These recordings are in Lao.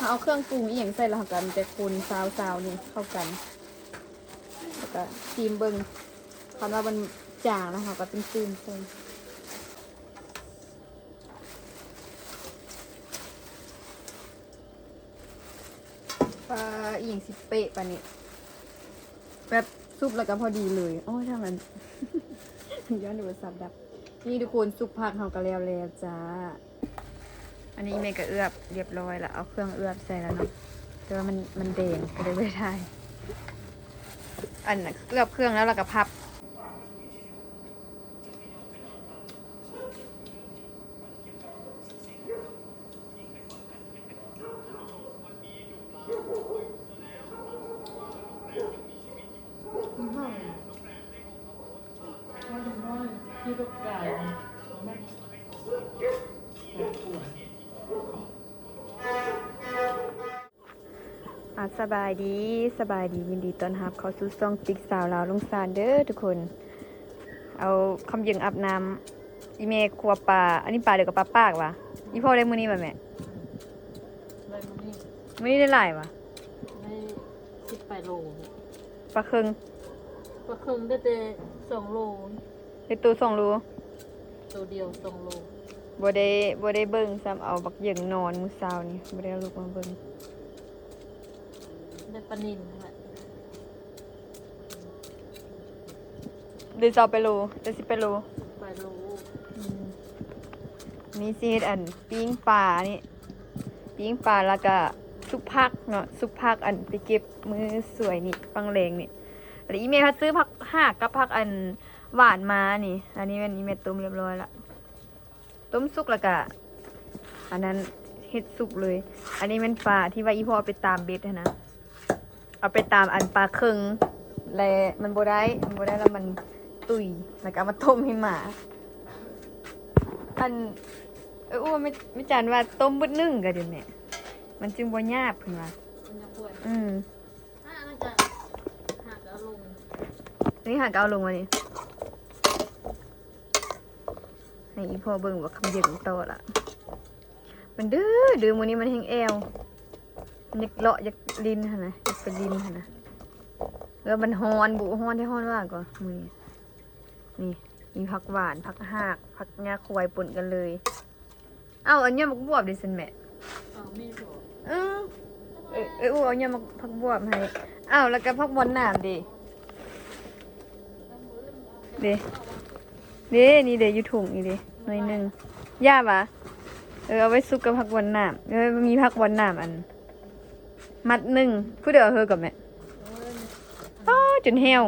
ເຮົາເອົາເຄື່ອງປຸງອີ່ຫຍັງໃສ່ ແລ້ວເຮົາກໍມີແຕ່ຄົນຊາວໆນີ້ເຂົ້າກັນ ແລ້ວກໍຊີມເບິ່ງ ຄັນວ່າມັນຈາງແລ້ວເຮົາກໍຕື່ມໆໃສ່. ປາອີ່ຫຍັງຊິເປະປານນີ້ ແບບສຸບແລ້ວກໍພໍດີເລີຍ. ໂອ້ຍ ທາງນັ້ນ ຍ້ອນໂທລະສັບດັບ. ນີ້ທຸກຄົນ ຊຸບຜັກເຮົາກໍແລ້ວແລ້ວຈ້າ. ອັນນີ້ແມ່ກໍເອືອບຮຽບຮ້ອຍລະ ເອົາເຄື່ອງເອືອບໃສ່ລະເນາະ ແຕ່ວ່າມັນ ມັນແດງກໍເລີຍບໍ່ໄດ້ຖ່າຍ. ອັນເອືອບເຄື່ອງແລ້ວ ແລ້ວກໍພັບ. ອາ ສະບາຍດີ ສະບາຍດີ ຍິນດີຕ້ອນຮັບເຂົ້າສູ່ຊ່ອງຈິກສາວລາວລົງຊານເດີທຸກຄົນ. ເອົາຄຳເຢັງອາບນ້ຳ ອີ່ແມ່ຄົວປາ. ອັນນີ້ປາດຽວກັບປາປາກຫວາ? ອີ່ພໍ່ໄດ້ມື້ນີ້ຫວາແມ່? ໄດ້ມື້ນີ້ ມື້ນີ້ໄດ້ຫຼາຍຫວາ? ໄດ້ສິບປາຍໂລ. ປາເຄິ່ງ ປາເຄິ່ງໄດ້ແຕ່ສອງໂລ. ເຮັດໂຕສອງໂລ ໂຕດຽວສອງໂລ. ບໍ່ໄດ້ ບໍ່ໄດ້ເບິ່ງຊ້ຳ ເອົາບັກເຫຍີງນອນມື້ເຊົ້ານີ້ ບໍ່ໄດ້ເອົາລູກມາເບິ່ງ. ໄດ້ປານິນຫັ້ນແຫຼະ ໄດ້ຊາວປາຍໂລ ໄດ້ສິບປາຍໂລ ປາຍໂລ. ອືມ ນີ້ຊິເຮັດອັນປີ້ງປານີ້ ປີ້ງປາ ແລ້ວກະຊຸບຜັກເນາະ ຊຸບຜັກ ອັນໄປເກັບມື້ສວຍນີ້ ຝັ່ງແລງນີ້. ແລ້ວອີ່ແມ່ພັດຊື້ຜັກຫາກກັບຜັກອັນ ຫວານມານີ້ ອັນນີ້ແມ່ນອີ່ແມ່ຕົ້ມຮຽບຮ້ອຍລະ ຕົ້ມສຸກແລ້ວກະ ອັນນັ້ນເຮັດສຸກເລີຍ. ອັນນີ້ແມ່ນປາທີ່ວ່າອີ່ພໍ່ເອົາໄປຕາມເບັດຫັ້ນນະ ເອົາໄປຕາມອັນປາເຄິ່ງ ແລະມັນບໍ່ໄດ້ ມັນບໍ່ໄດ້ລະມັນຕຸຍ ແລ້ວກະເອົາມາຕົ້ມໃຫ້ໝາ. ອັນ ເອີ ໂອ້ ແມ່ ແມ່ຈັນວ່າຕົ້ມບຶດໜຶ່ງກະດີແມ່ ມັນຈຶ່ງບໍ່ຫຍາບເພິ່ນວ່າ. ອືມ ນີ້ຫາກະເອົາລົງມານີ້ ໃຫ້ອີ່ພໍ່ເບິ່ງວ່າຄຳເຢັນຕໍ່ລະ ມັນດື້ ດື້ ມື້ນີ້ມັນແຮ່ງແອວ ມັນຢາກເລາະຢາກຫຼິ້ນຫັ້ນນະ ຢາກໄປຫຼິ້ນຫັ້ນນະ ແລ້ວມັນຮ້ອນ ບຸ ຮ້ອນແທ້ຮ້ອນວ່າກໍມື້ນີ້. ນີ້ມີຜັກຫວານ ຜັກຫາກ ຜັກຫຍ້າຄວາຍປົນກັນເລີຍ. ເອົ້າ ອັນນີ້ໝາກບວບເດຊັ້ນແມ່? ເອົ້າ ມີບໍ? ເອີ ເອີ ເອີ ເອື້ອຍ ເອົາຫຍ້າໝາກ ຜັກບວບໃຫ້. ເອົ້າ ແລ້ວກໍຜັກບອນໜາມເດ? ເດ ເດ ນີ້ເດ ຢູ່ຖົງນີ້ເດ ໜ້ອຍໜຶ່ງ. ຢ່າຫວາ? ເອີ ເອົາໄວ້ສຸກກັບຜັກບອນໜາມ. ເອີ ມີຜັກບອນໜາມ ອັນ ມັດໜຶ່ງ. ຜູ້ໃດເອົາເຮີກັບແມ່? ອໍ ຈົນແຫ້ວ.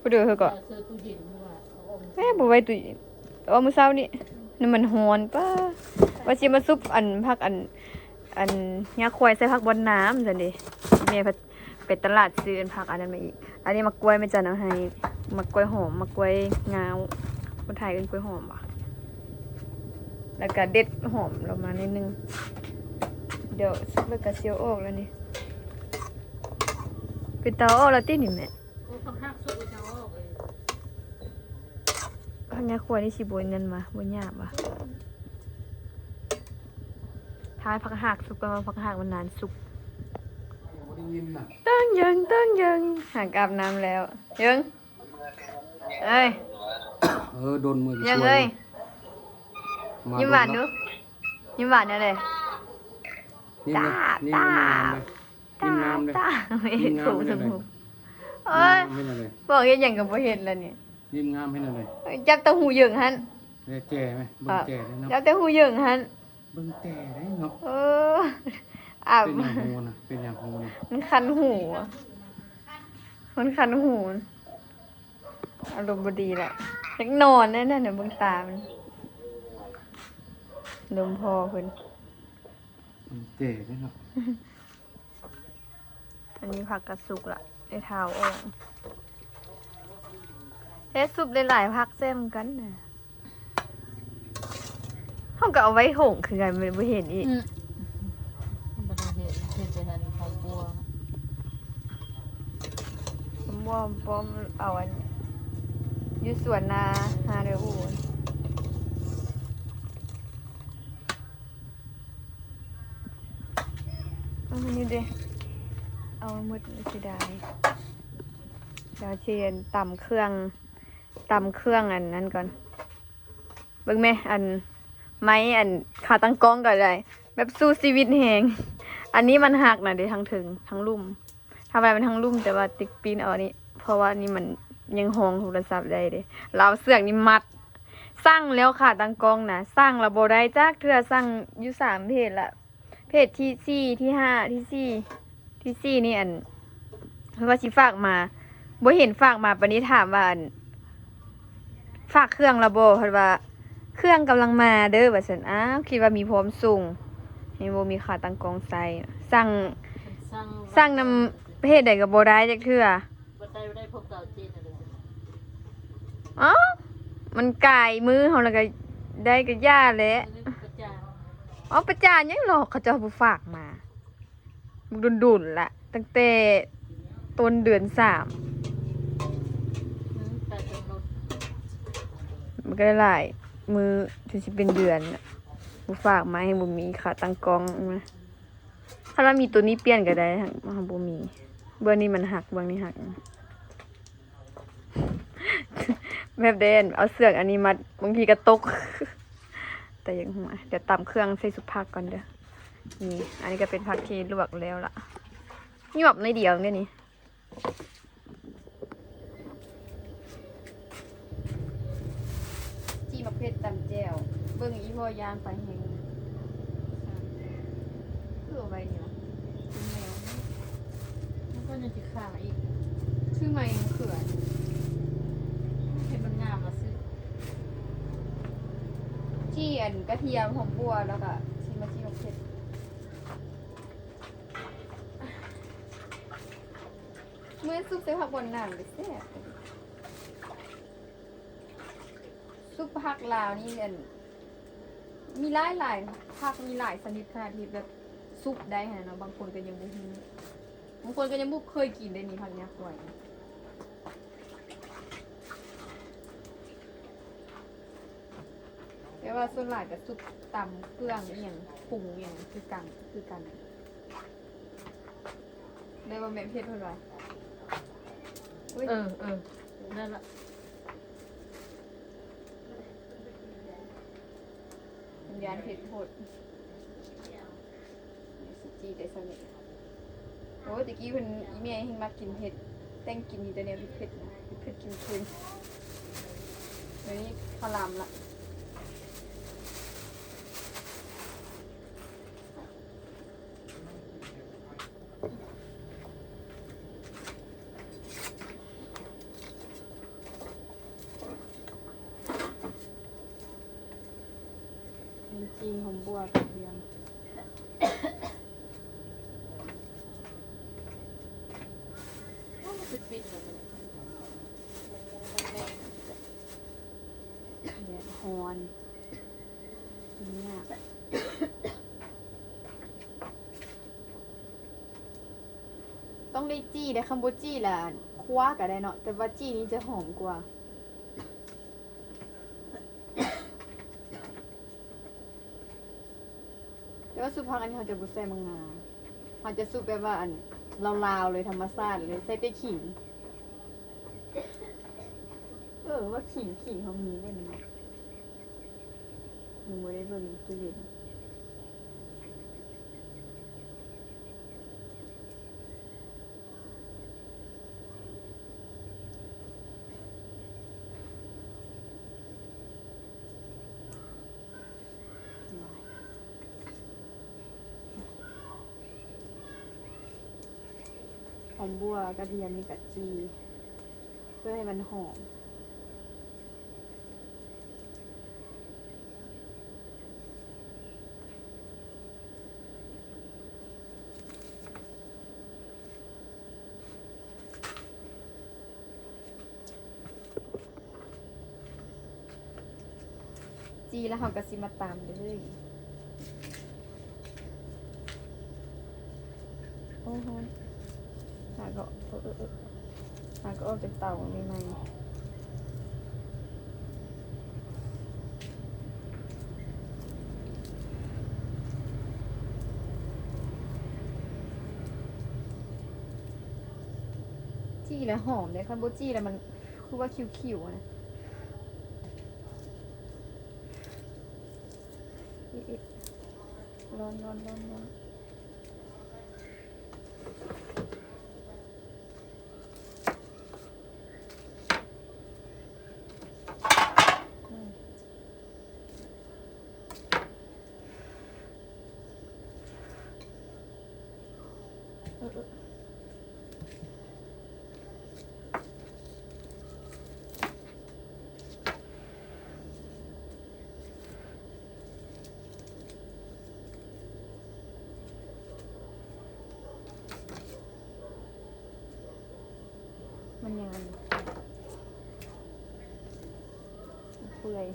ຜູ້ເດີເຮີກໍ ເອີ ບໍ່ໄວ້ຕູ້ເຢັນ ເອົາມື້ເຊົ້ານີ້ ນ້ຳມັນຮ້ອນ. ປ້າ ວ່າຊິມາຊຸບອັນ ຜັກອັນ ອັນຫຍ້າຄວາຍໃສ່ຜັກບອນໜາມຊັ້ນເດ. ແມ່ໄປຕະຫຼາດຊື້ອັນຜັກອັນນັ້ນມາອີກ. ອັນນີ້ໝາກກ້ວຍແມ່ຈັນເອົາໃຫ້ ໝາກກ້ວຍຫອມ ໝາກກ້ວຍງາວ ຄົນໄທເອີ້ນກ້ວຍຫອມຫວາ? ແລ້ວກະເດັດຫອມລອກມາໜ້ອຍໜຶ່ງ. ດຽວສຸກແລ້ວກະຊິເອົາອອກແລ້ວນີ້. ເປັນຕາເອົາອອກແລ້ວຕິນີ້ແມ່? ໂອ້ ຜັກຫາກສຸກເອົາອອກເລີຍ. ຜັກຫຍ້າຄວາຍນີ້ຊິບໍ່ອັນນັ້ນຫວາ ບໍ່ຫຍາບຫວາ? ຖ້າໃຫ້ຜັກຫາກສຸກ ແປວ່າຜັກຫາກມັນນານສຸກ. ເຕີງເຢິງ ເຕີງເຢິງ ຫາກອາບນ້ຳແລ້ວ. ເຢິງ ເອີຍ ເອີ ດົນມື້ ເຢິງເອີຍ ມາ ຍິ້ມຫວານດູ ຍິ້ມຫວານແນວໃດ? ຍິ້ມ ຍິ້ມງາມເລີຍ. ຕາ ຕາ ຍິ້ມງາມເລີຍ. ໂອ້ຍ ເຮັດແນວໃດ? ບອກເຮັດຫຍັງກໍບໍ່ເຮັດລະນີ້. ຍິ້ມງາມເຮັດແນວໃດ? ຈັບແຕ່ຫູເຢິງຫັ້ນ. ແຕ່ແຈ່ໄໝ? ເບິ່ງແຈ່ເນາະ. ຈັບແຕ່ຫູເຢິງຫັ້ນ. ເບິ່ງແຕ່ໄດ໋ເນາະ. ເອີ ອາ ເປັນຫຍັງຫູນະ? ເປັນຫຍັງຫູນະ? ມັນຄັນຫູ ມັນຄັນຫູ. ອາລົມບໍ່ດີແຫຼະ ຢາກນອນແນ່ນະ. ເບິ່ງຕາມັນ ລົມພໍເພິ່ນ. ມັນແກ່ເດ້ເນາະ. ອັນນີ້ຜັກກະສຸກລະ ໄດ້ທ້າວອອກ. ເຮັດຊຸບຫຼາຍໆ ຜັກແຊບນຳກັນນະ. ເຮົາກໍເອົາໄວ້ຖົງຄືກັນ ບໍ່ເຫັນອີກ. ອືມ ບໍ່ໄດ້ເຮັດ ເຮັດແຕ່ຫັ້ນເຂົ້າຄົວ. ບໍ່ ບໍ່ເອົາອັນ ຢູ່ສວນນາ ນາເດີອູ້. ອັນນີ້ເດ້ ເອົາໝົດເສຍດາຍ. ດຽວຊິຕຳເຄື່ອງ ຕຳເຄື່ອງອັນນັ້ນກ່ອນ. ເບິ່ງແມ ອັນໄມ້ ອັນຂາຕັ້ງກ້ອງກໍໄດ້ ແບບສູ້ຊີວິດແຮງ. ອັນນີ້ມັນຫັກນະເດ ທັງເທິງທັງລຸ່ມ. ທຳມະດາມັນທັງລຸ່ມ ແຕ່ວ່າຕິກປີ້ນເອົາອັນນີ້ ເພາະວ່າອັນນີ້ມັນຍັງຮອງໂທລະສັບໄດ້ເດ. ລາວເຊືອກນີ້ມັດ. ສັ່ງແລ້ວຂາຕັ້ງກ້ອງນະ ສັ່ງແລ້ວບໍ່ໄດ້ຈັກເທື່ອ. ສັ່ງຢູ່ສາມເພຈລະ ເພຈທີສີ່ ທີຫ້າ ທີສີ່ ທີສີ່ນີ້ ອັນ ເພິ່ນວ່າຊິຝາກມາ ບໍ່ເຫັນຝາກມາ. ປານນີ້ຖາມວ່າ ອັນ ຝາກເຄື່ອງແລ້ວບໍ່? ເພິ່ນວ່າ ເຄື່ອງກຳລັງມາເດີ ວ່າຊັ້ນ. ອ້າວ ຄິດວ່າມີພ້ອມສົ່ງ ຍັງບໍ່ມີຂາຕັ້ງກ້ອງໃຊ້. ສັ່ງ ສັ່ງນຳເພຈໃດກໍບໍ່ໄດ້ຈັກເທື່ອ. ບໍ່ໄດ້ ບໍ່ໄດ້ ພວກເກົ່າເຈນນັ້ນແຫຼະ. ເອົ້າ ມັນກາຍມືເຮົາແລ້ວກໍໄດ້ກໍຢ່າແຫຼະ. ປະຈານ ເອົ້າ ປະຈານຫຍັງເນາະ ເຂົາເຈົ້າບໍ່ຝາກມາ ບັກດົນໆລະ ຕັ້ງແຕ່ຕົ້ນເດືອນສາມ. ອືມ ໄປກັນລົດ ມັນກໍໄດ້ຫຼາຍມື້ ຈົນຊິເປັນເດືອນລະ ບໍ່ຝາກມາ ແຮ່ງບໍ່ມີຂາຕັ້ງກ້ອງນະ. ຄັນວ່າມີໂຕນີ້ປ່ຽນກໍໄດ້ ເຮົາບໍ່ມີ. ເບື້ອງນີ້ມັນຫັກ ເບື້ອງນີ້ຫັກ. ແບບເດ້ ເອົາເຊືອກອັນນີ້ມັດ ບາງທີກໍຕົກ. ແຕ່ຢາກຫົວ. ດຽວຕຳເຄື່ອງໃສ່ຊຸບຜັກກ່ອນເດີ. ນີ້ ອັນນີ້ກໍເປັນຜັກທີ່ລວກແລ້ວລະ. ຍວບໜ້ອຍດຽວເດ້ນີ້. ຈີ່ໝາກເຜັດຕຳແຈ່ວ. ເບິ່ງອີ່ພໍ່ຍ່າງໄປແຮງ ຄືເອົາໄວ້ນີ້ວະ ເປັນແມວ. ມັນກໍຍັງຊິຄ້າງອີກ. ຊື້ໃໝ່ມະເຂືອ ເຫັນມັນງາມລະຊື້. ຈີ່ອັນກະທຽມ ຫອມບົ່ວ ແລ້ວກະຊິມາຈີ່ໝາກເຜັດ. ເມື່ອຊຸບໃສ່ຜັກບ່ອນໜາມແຊບ. ຊຸບຜັກລາວນີ້ ອັນ ມີຫຼາຍໆ ຜັກ ມີຫຼາຍຊະນິດຂະໜາດທີ່ແບບຊຸບໄດ້ຫັ້ນນະເນາະ. ບາງຄົນກໍຍັງບໍ່ຮູ້ ບາງຄົນກໍຍັງບໍ່ເຄີຍກິນໄດ້ນີ້ ຜັກຫຍ້າຄວາຍ. ແຕ່ວ່າສ່ວນຫຼາຍກໍຊຸບຕຳເຄື່ອງອີ່ຫຍັງ ປຸງອີ່ຫຍັງຄືກັນ ຄືກັນ. ໄດ້ບໍ່ແມ່ເຜັດເພິ່ນວ່າ. ອຸ້ຍ ເອີ ເອີ ໄດ້ລະ. ຢ້ານເຜັດໂພດ. ຊິຈີ່ໄດ້ສ່ຳນີ້. ໂອ້ຍ ແຕ່ກີ້ເພິ່ນ ອີ່ແມ່ແຮ່ງມັກກິນເຜັດ ແຕ່ງກິນມີແຕ່ແນວເຜັດໆນະ ເຜັດໆເຄັມໆ. ດຽວນີ້ຄະລຳລະ. ແມ່ນຈີ່ ຫອມບົ່ວ ກະທຽມ. ໂອ້ ມັນປິດໆແລ້ວ ແດດຮ້ອນ. ຕ້ອງໄດ້ຈີ່ເດ້ ຄັນບໍ່ຈີ່ລະຂົ້ວກໍໄດ້ເນາະ ແຕ່ວ່າຈີ່ນີ້ຈະຫອມກວ່າ. ແຕ່ວ່າຊຸບຜັກອັນນີ້ເຮົາຈະບໍ່ໃສ່ໝາກງາ ເຮົາຈະຊຸບແບບວ່າອັນລາວໆເລີຍ ທຳມະຊາດເລີຍ ໃສ່ແຕ່ຂີງ. ເອີ ວ່າຂີງ ຂີງເຮົາມີເດ້ນີ້. ຍັງບໍ່ໄດ້ເບິ່ງຕູ້ເຢັນ. ຫອມບົ່ວ ກະທຽມ ມີກະຈີ່ ເພື່ອໃຫ້ມັນຫອມ. ຈີ່ແລ້ວເຮົາກໍຊິມາຕຳເລີຍ. ໂອ້ ຮ້ອນ. ຫາກໍ ເອີ ເອີ ເອີ ຫາກໍອອກຈາກເຕົາໃໝ່ໆ. ຈີ່ແລ້ວຫອມເດ້ ຄັນບໍ່ຈີ່ແລ້ວມັນຄືວ່າຄິວໆນະ. ອີກໆ ຮ້ອນໆໆໆ. ມັນຍັງອັນນີ້ ເປື່ອຍ.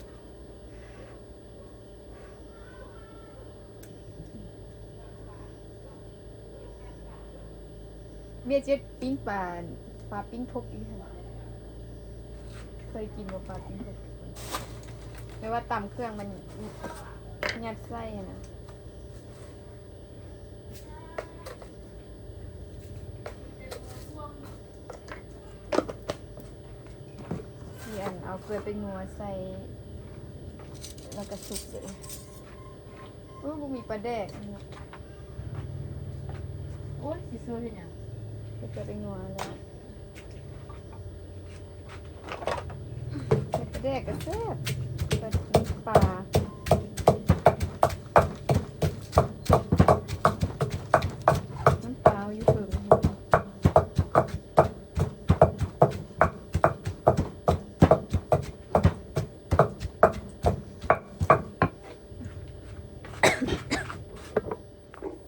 ເວຍເຈັດ ປີ້ງປາ ປາປີ້ງທົບອີກຫັ້ນ ເຄີຍກິນບໍ່ ປາປີ້ງທົບ? ແບບວ່າຕຳເຄື່ອງມັນຍັດໃສ່ຫັ້ນນະ. ຊິອັນເອົາເກືອແປ້ງນົວໃສ່ ແລ້ວກໍສຸກເລີຍ. ໂອ້ ບໍ່ມີປາແດກ. ໂອ້ຍ ຊິໂຊເຮັດຫຍັງ? ເກືອແປ້ງນົວແລ້ວ ປາແດກກໍແຊບ ແຕ່ປາ ນ້ຳປາຢູ່ເທິງ.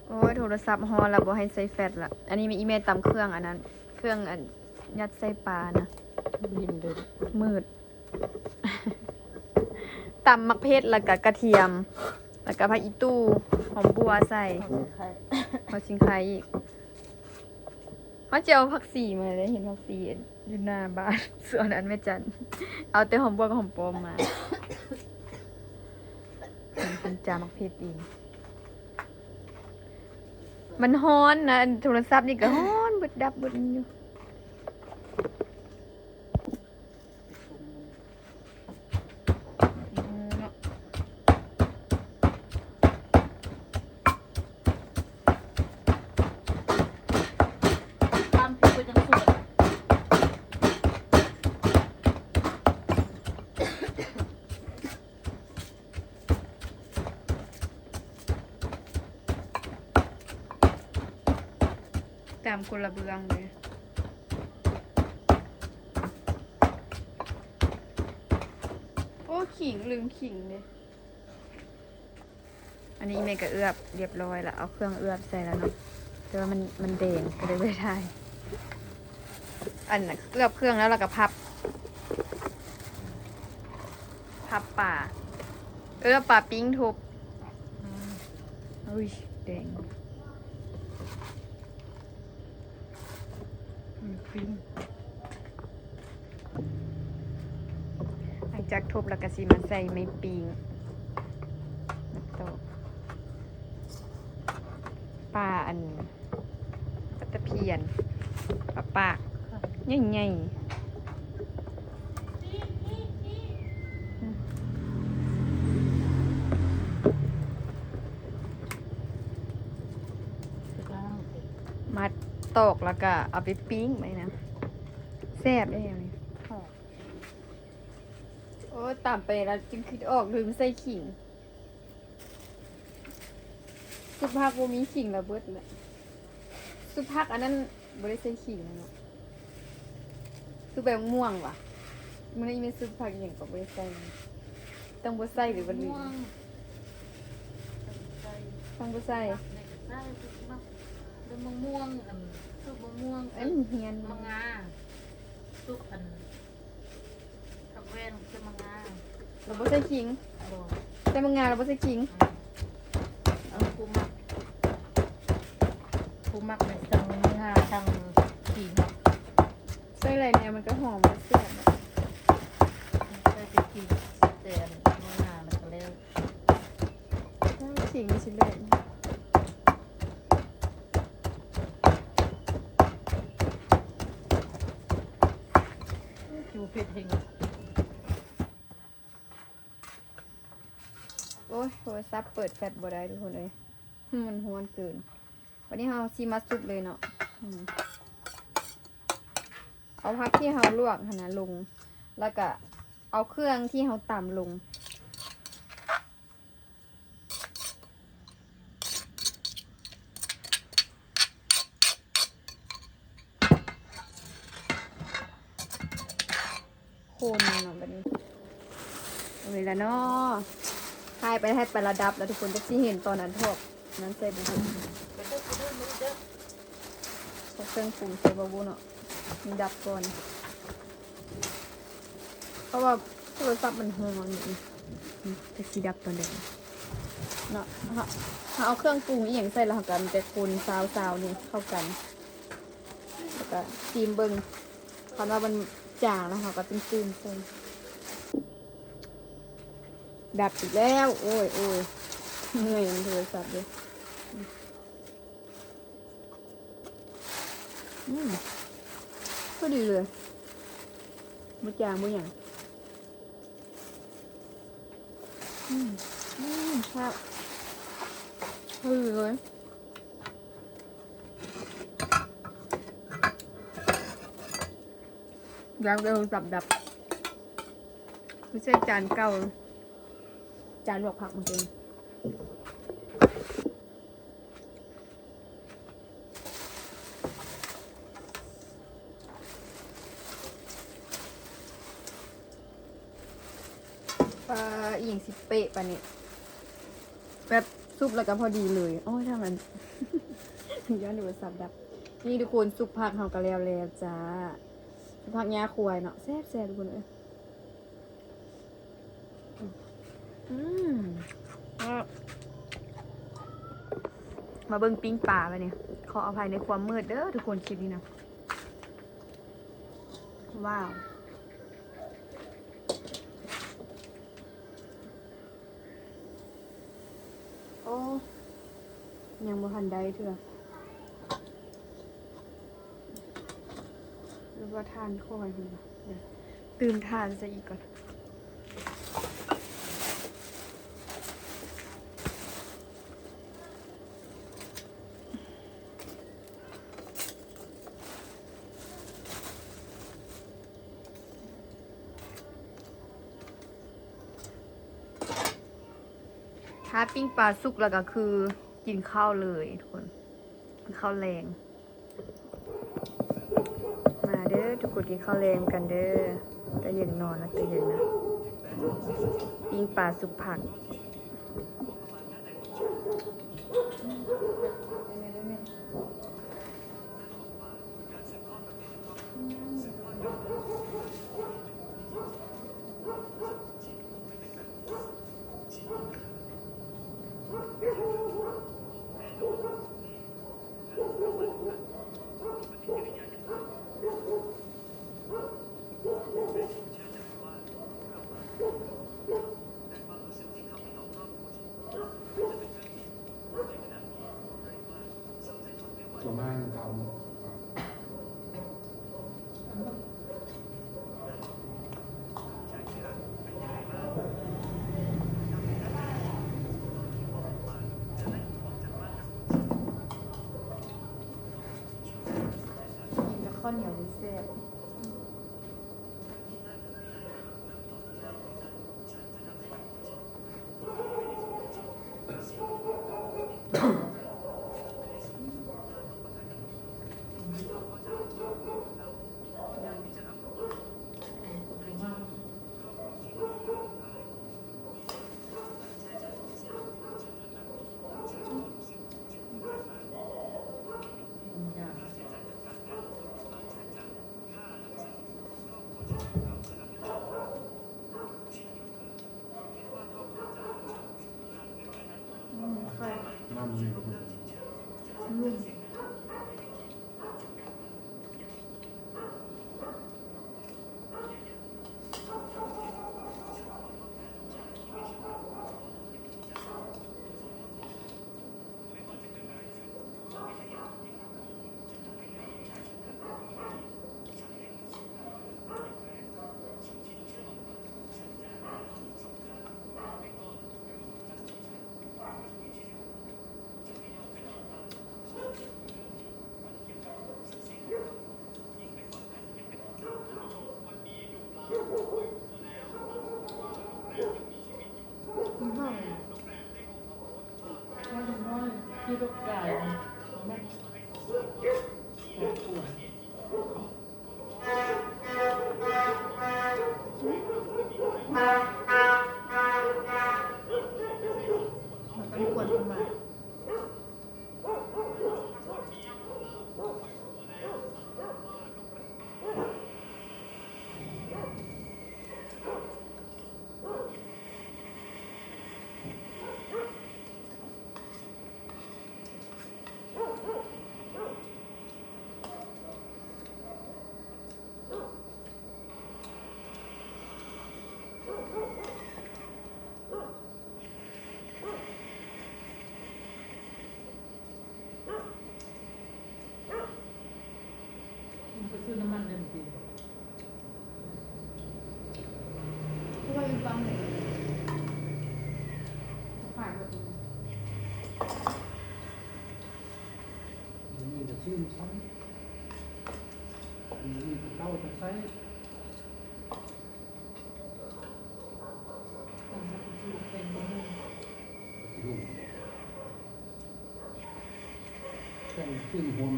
ໂອ້ຍ ໂທລະສັບຮ້ອນລະ ບໍ່ໃຫ້ໃສ່ແຟດລະ. ອັນນີ້ແມ່ນອີ່ແມ່ຕຳເຄື່ອງອັນນັ້ນ ເຄື່ອງອັນຍັດໃສ່ປານະ. ບິນເດີ ມືດ. ຕຳໝາກເຜັດ ແລ້ວກະກະທຽມ ແລ້ວກະຜັກອີ່ຕູ່ ຫອມບົ່ວໃສ່ ຫົວສີໄຄ ຫົວສີໄຄອີກ. ເຮົາຈະເອົາຜັກຊີມາເດ້ ເຫັນຜັກຊີຢູ່ໜ້າບ້ານ ສວນອັນແມ່ຈັນ ເອົາແຕ່ຫອມບົ່ວກັບຫອມປ້ອມມາ. ເພິ່ນຈາໝາກເຜັດເອງ. ມັນຮ້ອນນະ ອັນໂທລະສັບນີ້ກໍຮ້ອນບຶດດັບບຶດຢູ່. ຕຳຄົນລະເບື້ອງເດ້. ໂອ້ ຂີງ ລືມຂີງເດ້. ອັນນີ້ແມ່ກໍເອືອບຮຽບຮ້ອຍລະ ເອົາເຄື່ອງເອືອບໃສ່ລະເນາະ ແຕ່ວ່າມັນ ມັນແດງ ກໍເລີຍບໍ່ໄດ້ຖ່າຍ. ອັນເອືອບເຄື່ອງແລ້ວ ແລ້ວກໍພັບ ພັບປາ ເອີ ປາປີ້ງທຸບ. ອືມ ອຸ້ຍ ແດງ. ອືມ ປີ້ງ. ຫຼັງຈາກທຸບແລ້ວກໍຊິມາໃສ່ໄມ້ປີ້ງ ແລ້ວກໍປາອັນ ປາຕະພຽນ ປາປາກ ໃຫຍ່ໆ. ມາຕອກແລ້ວກະເອົາໄປປີ້ງໄວ້ນະ ແຊບເດ້. ໂອ້ ຕຳໄປແລ້ວຈຶ່ງຄິດອອກ ລືມໃສ່ຂີງ. ຊຸບຜັກບໍ່ມີຂີງລະເບິດແຫຼະ. ຊຸບຜັກອັນນັ້ນບໍ່ໄດ້ໃສ່ຂີງເນາະ. ຊຸບໃບມ່ວງຫວາ? ມື້ນີ້ແມ່ນຊຸບຜັກອີ່ຫຍັງກໍບໍ່ໄດ້ໃສ່. ຕ້ອງບໍ່ໃສ່ຫຼືວ່າລືມ? ຕ້ອງບໍ່ໃສ່. ໃສ່ ໃບມະມ່ວງ ອັນ ຊຸບມະມ່ວງ ອັນຮຽນ ໝາກງາ ຊຸບອັນ ຜັກແວ່ນ ໃສ່ໝາກງາ ລະບໍ່ໃສ່ຂີງ. ບໍ່ ໃສ່ໝາກງາລະບໍ່ໃສ່ຂີງ. ອືມ ເອົາ ຜູ້ມັກ ຜູ້ມັກນີ້ທັງໝາກງາທັງຂີງ. ໃສ່ຫຼາຍແນວມັນກໍຫອມ ມັນແຊບ. ໃສ່ແຕ່ຂີງ ແຕ່ໝາກງາມັນກໍແລ້ວ. ຂີງຊິເລີດ. ຢູ່ເຜັດແຮງ. ໂອ້ຍ ໂທລະສັບເປີດແຟລຊບໍ່ໄດ້ທຸກຄົນເອີຍ ມັນຮ້ອນເກີນ. ບັດນີ້ເຮົາຊິມາສຸບເລີຍເນາະ. ອືມ ເອົາຜັກທີ່ເຮົາລວກຫັ້ນນະລົງ ແລ້ວກະເອົາເຄື່ອງທີ່ເຮົາຕຳລົງ. ຄົນເນາະ ບັດນີ້ ເອົາເວລາເນາະ ຖ່າຍໄປ ຖ່າຍໄປລະດັບແລ້ວທຸກຄົນ ຈັກຊິເຫັນຕອນອັນທອດນັ້ນໃສ່ບໍ່ເຫັນ ເອົາເຄື່ອງປຸງໃສ່ບໍ່ບຸເນາະ ມັນດັບກ່ອນ ເພາະວ່າໂທລະສັບມັນຮ້ອນຢູ່ ຈັກຊິດັບຕອນໃດເນາະ. ເຮົາ ເຮົາເອົາເຄື່ອງປຸງອີ່ຫຍັງໃສ່ແລ້ວ ເຮົາກະມີແຕ່ຄົນຊາວໆ ນີ້ເຂົ້າກັນ ແລ້ວກະຊີມເບິ່ງ ຄັນວ່າມັນຈາງແລ້ວ ເຮົາກະຕື່ມໆ ໃສ່. ດັບອີກແລ້ວ ໂອ້ຍ ໂອ້ຍ ເມື່ອຍໂທລະສັບເດ້. ອືມ ພໍດີເລີຍ ບໍ່ຈາງບໍ່ຫຍັງ. ອືມ ອືມ ແຊບ ພໍດີເລີຍ. ຢາກໄດ້ໂທລະສັບດັບ ໄປໃສ່ຈານເກົ່າ ຈານລວກຜັກມື້ກີ້. ປາ ອີ່ຫຍັງຊິເປະປານນີ້ ແບບສຸບແລ້ວກະພໍດີເລີຍ. ໂອ້ຍ ທາງນັ້ນ ຢ້ານໂທລະສັບດັບ. ນີ້ທຸກຄົນ ສຸບຜັກເຮົາກະແລ້ວແລ້ວຈ້າ ສຸບຜັກຫຍ້າຄວາຍເນາະ ແຊບໆ ທຸກຄົນເອີຍ. ອືມ ມາເບິ່ງປີ້ງປາບາດນີ້ ຂໍອະໄພໃນຄວາມມືດເດີທຸກຄົນ ຄລິບນີ້ນະ. ວ້າວ ໂອ້ ຍັງບໍ່ທັນໄດ້ເທື່ອ ຫຼືວ່າຖ່ານຄ່ອຍ ຕື່ມຖ່ານໃສ່ອີກກ່ອນ. ຖ້າປີ້ງປາສຸກແລ້ວກະຄືກິນເຂົ້າເລີຍທຸກຄົນ ກິນເຂົ້າແລງ. ມາເດີທຸກຄົນ ກິນເຂົ້າແລງນຳກັນເດີ. ກະຢາກນອນລະ ກະຢາກນອນ. ປີ້ງປາສຸບຜັກ. ປະມານເກົ້າໂມງ. ກິນກັບເຂົ້າໜຽວແຊບ. ອືມ ອືມ. ໄປຊື້ນ້ຳມັນເດີມື້ກີ້ ຄືວ່າຢູ່ຝັ່ງນີ້ຂາຍໝົດ ດຽວນີ້ກະຊື້ຊ້ຳ ດຽວນີ້ກະເກົ່າກະໃຊ້. ແກງເຄື່ອງຫອມ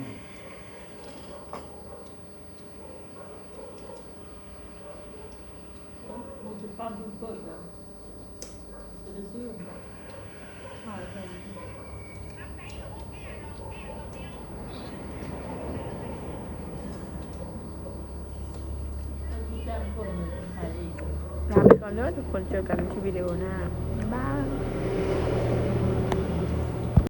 ມັນຊິປັ້ນເພິ່ນເປີດແລ້ວ ຈະໄດ້ຊື້ ລາໄປກ່ອນເດີທຸກຄົນ ເຈີກັນທີ່ວິດີໂອໜ້າ ບາຍບາຍ.